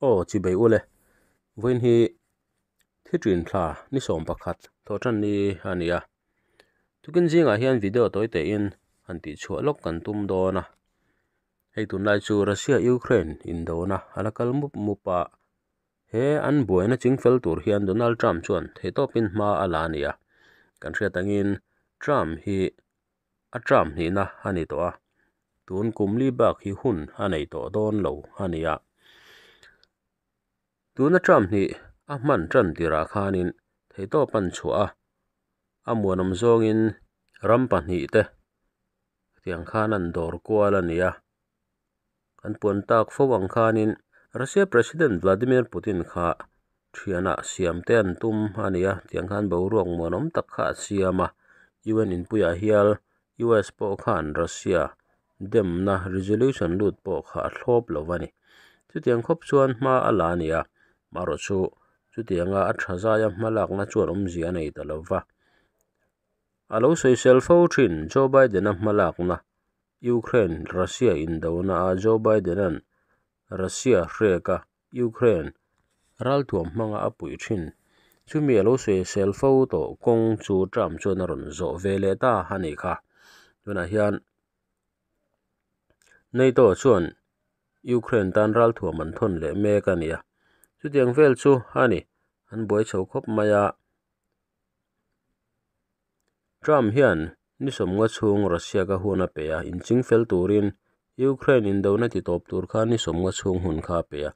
Aw chibei ule, vawiin hi thi ṭin thla ni 11 thawhṭan ni a ni a. Tukin zingah hian video tawi tein han tihchhuah lawk kan tum dawn a. Hei tunlai chu Russia-Ukraine indona a la kal mup mup a. He an buaina chingfel tur hian Donald Trump chuan theihtawpin hma a la a ni a. Kan hriat angin Trump hi a term hnihna a ni tawh a, tun kum li bak hi hun a nei tawh dawn lo a ni a. Tuna term hnih a hman tan tirah khanin theihtawp an chhuah a, a muanawm zawngin ram pahnih te tiang khan an dawr kual a ni a. Kan puan tak fo ang khanin Russia President Vladimir Putin kha thianah siam te an tum a ni a, tiang khan boruak muanawm tak kha a siam a. UN inpuiah hial US pawh khan Russia demna resolution lut pawh kha a thlawp lo a ni. Chutiang khawp chuan hma a la a ni a, marawh chu chutianga a tha zaia hma lakna chuan awmzia a nei ta lo va. A lo sawisel fo thin Joe Biden-a hma lakna Ukraine Russia indona a Joe Biden-a'n Russia hrek a Ukraine ralthuam hmanga a puih thin. Chumi a lo sawisel fo tawh kawng chu Trump chuan a rawn zawh ve leh ta a nih kha. Tunah hian NATO chuan Ukraine tan ralthuam an thawn leh mek a ni a. Chutiang vel chu a ni. An buai chho khawp mai a. Trump hian ni 50 chhung Russia ka hun a pe a, inchingfel turin Ukraine indona ti tawp tur kha ni 50 chhung hun kha a pe a.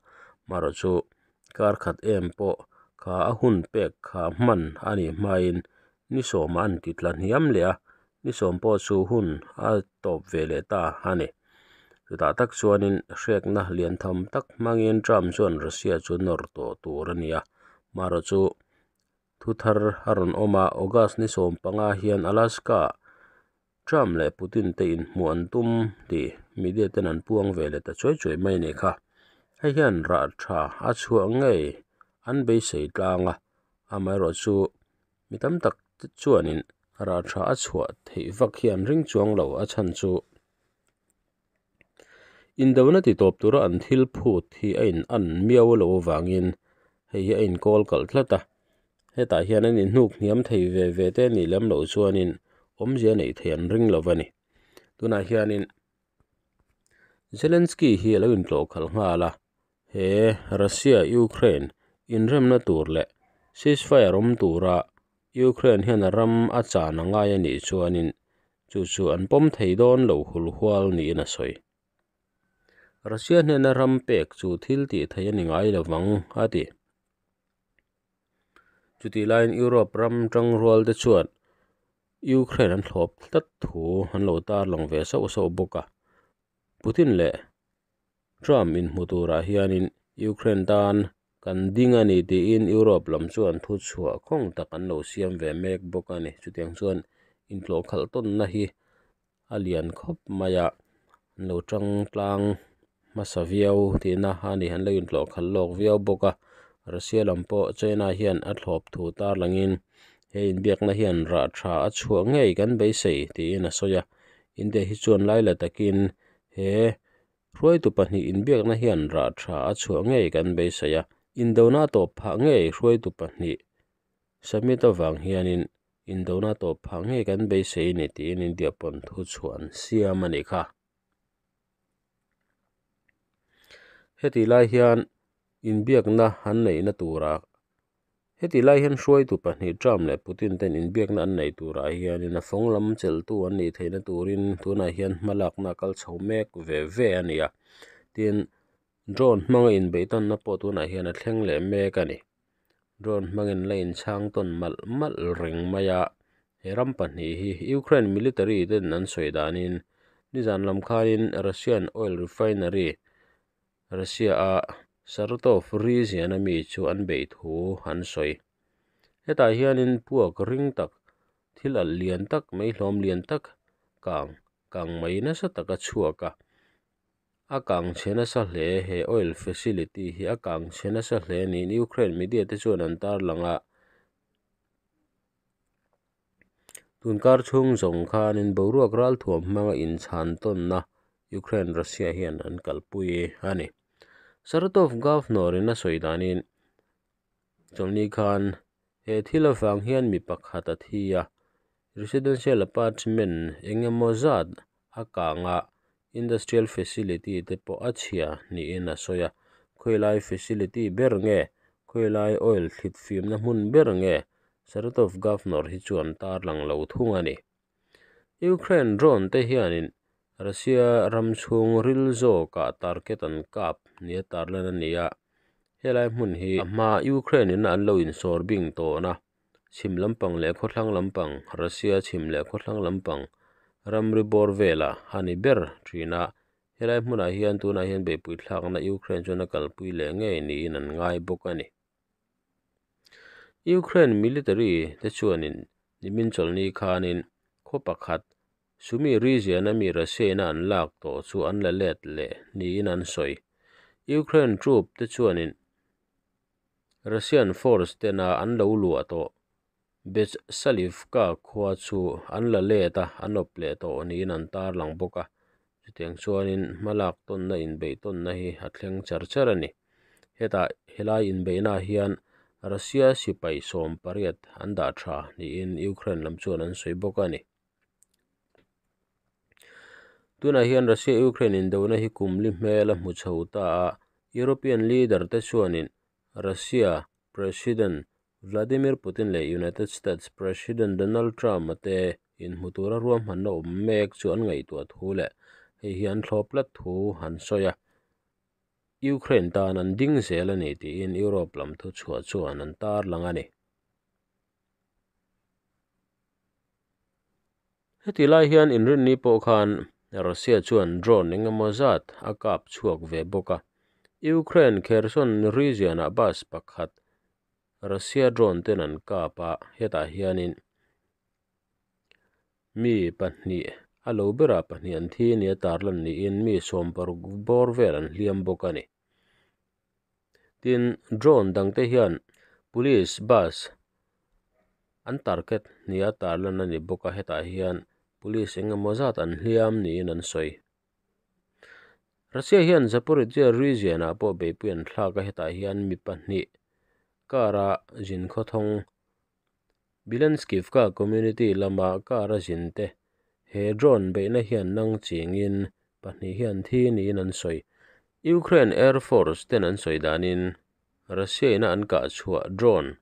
Marawh chu kar khat em pawh kha a hun pek kha hman a nih hmain ni 10 an ti tla hniam leh a, ni 10 pawh chu hun a tawp ve leh ta a ni. Chutah tak chuanin hrekna lian tham tak hmangin Trump chuan Russia chu nawr tawh tur a ni a. Marawh chu thu thar a rawn awm a, August ni 15 hian Alaska Trump leh Putin te inhmuh an tum tih media ten an puang ve leh ta chuai chuai mai a nih kha. Hei hian rah tha a chhuah ngei an beisei tlang a, amaherawh chu mi tam tak te chuanin rah tha a chhuah theih vak hi an ring chuang lo a chhan chu indona ti tawp tura an thil phut hi a in an miau lo avangin hei hi a inkawl kalh tlat a. Hetah hian an inhnuk hniam thei ve ve te nih lem loh chuanin awmzia neih thei an ring lo a ni. Tunah hianin Zelensky hi a lo intlawh khalh nghal a, he Russia-Ukraine inremna tur leh ceasefire awm tura Ukraine hian a ram a chan a ngai a nih chuanin chu chu an pawm thei dawn lo hulhual niin a sawi. Russia hnena ram pek chu thil tih theih a ni ngai lovang a ti. Chutih laiin Europe ram tangrual te chuan Ukraine an thlawp tlat thu an lo tarlang ve sauh sauh bawk a. Putin leh Trump inhmu turah hianin Ukraine tan kan ding a ni tiin Europe lam chuan thu chhuah khawng tak an lo siam ve mek bawk a ni. Chutiang chuan intlawh khalh tawnna hi a lian khawp mai a, an lo tang tlang hmasa viau tihna a ni. An lo intlawh khalh lawk viau bawk a, Russia lam pawh China hian a thlawp thu tarlangin he inbiakna hian rah tha a chhuah ngei kan beisei tiin a sawi a. India hi chuan lai la takin he hruaitu pahnih inbiakna hian rah tha a chhuah ngei kan beisei a, indona tawp phah ngei hruaitu pahnih summit avang hianin indona tawp phah ngei kan beisei ni tiin India pawn thu chhuah an siam a nih kha. Heti lai hian inbiakna an neihna turah heti lai hian hruaitu pahnih Trump leh Putin ten inbiakna an nei turah hianin a fawng lam chelhtu an nih theihna turin tunah hian hmalakna a kal chho mek ve ve a ni a. Tin, drone hmanga inbeihtawnna pawh tunah hian a thleng leh mek a ni. Drone hmangin la inchhang tawn malh malh reng mai a. He ram pahnih hi Ukraine military ten an sawi danin nizan lam khanin Russian oil refinery Russia a Saratov region a mi chu an beih thu an sawi. Hetah hianin puak ring tak thil alh lian tak mai hlawm lian tak kang kang mai nasa tak a chhuak a. A kang chhe nasa hle he oil facility hi a kang chhe nasa hle niin Ukraine media te chuan an tarlang a. Tunkar chhung zawng khanin boruak ralthuam hmanga inchhan tawnna Ukraine Russia hian an kalpui a ni. Saratov Governor in a sawi danin chawlhni khan he thil avang hian mi pakhat a thi a, residential apartment eng emaw zat a kang a, industrial facility te pawh a chhia niin a sawi a. Khawilai facility ber nge, khawilai oil thlit fimna hmun ber nge Saratov Governor hi chuan tarlang lo thung a ni. Ukraine drone te hianin Russia ram chhung ril zawkah target an kap nia tarlan a ni a, helai hmun hi a hma Ukraine in an lo insawr bing tawhna chhim lampang leh khawthlang lampang, Russia chhim leh khawthlang lampang ramri bawr velah a ni ber thin a, helai hmunah hian tunah hian beihpui thlakna Ukraine chuan a kalpui leh ngei niin an ngai bawk a ni. Ukraine military te chuanin nimin chawlhni khanin khaw pakhat Sumy region a mi Russia ina an lak tawh chu an la let leh niin an sawi. Ukraine troop te chuanin Russian force tena an lo luah tawh Bezsalivka khua chu an la let a, an awp leh tawh niin an tarlang bawk a. Chutiang chuanin hmalak tawnna inbeih tawnna hi a thleng char char a ni. Hetah helai inbeihnaah hian Russia sipai 80 an dah tha niin Ukraine lam chuan an sawi bawk a ni. Tunah hian Russia-Ukraine indona hi kum li hmel a hmu chho ta a, European leader te chuanin Russia President Vladimir Putin leh United States President Donald Trump-a te inhmu tura ruahmanna awm mek chu an ngaihtuah thu leh hei hi an thlawp tlat thu an sawi a. Ukraine tan an ding zel a ni tiin Europe lam thuchhuah chuan an tarlang a ni. Heti lai hian inrinni pawh khan Russia chuan drone eng emaw zat a kap chhuak ve bawk a. Ukraine Kherson region-ah bus pakhat Russia drone ten an kap a, hetah hianin mi pahnih a lo berah pahnih an thi nia tarlan niin mi 60 bawr vel an hliam bawk a ni. Tin, drone dangte hian police bus an target nia tarlan a ni bawk a, hetah hian police eng emaw zat an hliam niin an sawi. Russia hian Zaporizhzhia region-ah pawh beihpui an thlak a, hetah hian mi pahnih car-a zin khawthawng Bilenskivka community lama car-a zin te he drone beihna hian nang chingin pahnih hian thi niin an sawi. Ukraine Air Force ten an sawi danin Russia-ina an kah chhuah drone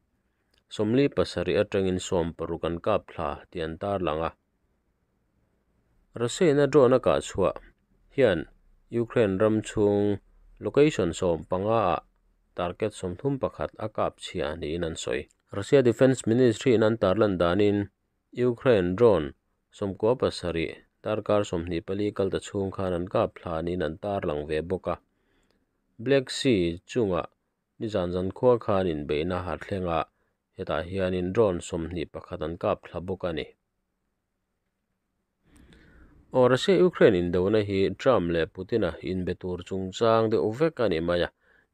47 atangin 60 an kap thla tih an tarlang a. Russia-ina drone a kah chhuah hian Ukraine ram chhung location 15-ah target 31 a kap chhia niin an sawi. Russia Defence Ministry-in an tarlan danin Ukraine drone 97 darkar 24 kalta chhung khan an kap thla niin an tarlang ve bawk a. Black Sea chungah nizan zan khua khan inbeihna a thleng a, hetah hianin drone 21 an kap thla bawk a ni. Aw Russia-Ukraine indona hi Trump leh Putin-a inbe tur chungchang deuh vek a ni mai a.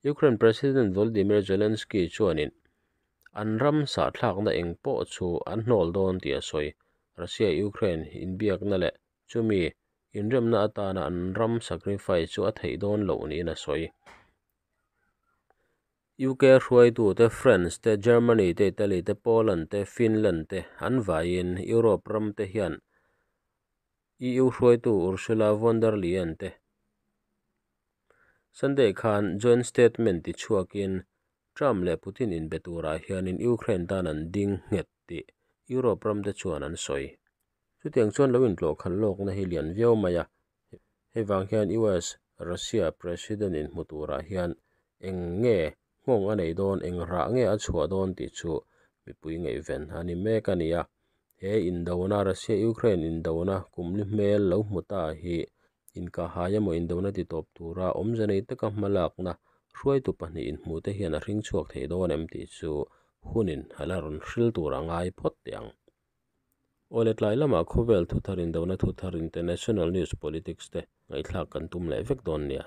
Ukraine President Volodymyr Zelensky chuanin an ram sahthlakna eng pawh chu an hnawl dawn tih a sawi. Russia-Ukraine inbiakna leh chumi inremna atana an ram sacrifice chu a theih dawn loh niin a sawi. UK hruaitute France te, Germany te, Italy te, Poland te, Finland te an vaiin Europe ram te hian EU hruaitu Ursula von der Leyen te Sunday khan joint statement ti chhuakin Trump leh Putin inbe turah hianin Ukraine tan an ding nghet tih Europe ram te chuan an sawi. Chutiang chuan lo intlawh khalh lawkna hi lian viau mai a, hei vang hian US Russia President inhmu turah hian eng nge nghawng a nei dawn, eng rah nge a chhuah dawn tih chu mipui ngaihven a ni mek a ni a. He indona Russia-Ukraine indona kumli hmel lo hmu ta hi inkahhai emaw indona ti tawp tura awmze nei taka hmalakna hruaitu pahnih inhmu te hian a hring chhuak thei dawn em tih chu hunin a la rawn hril tur a ngai phawt teh ang. Awle tlai lamah khawvel thuthar indona thuthar international news politics te ngaihthlak kan tum leh vek dawn nia.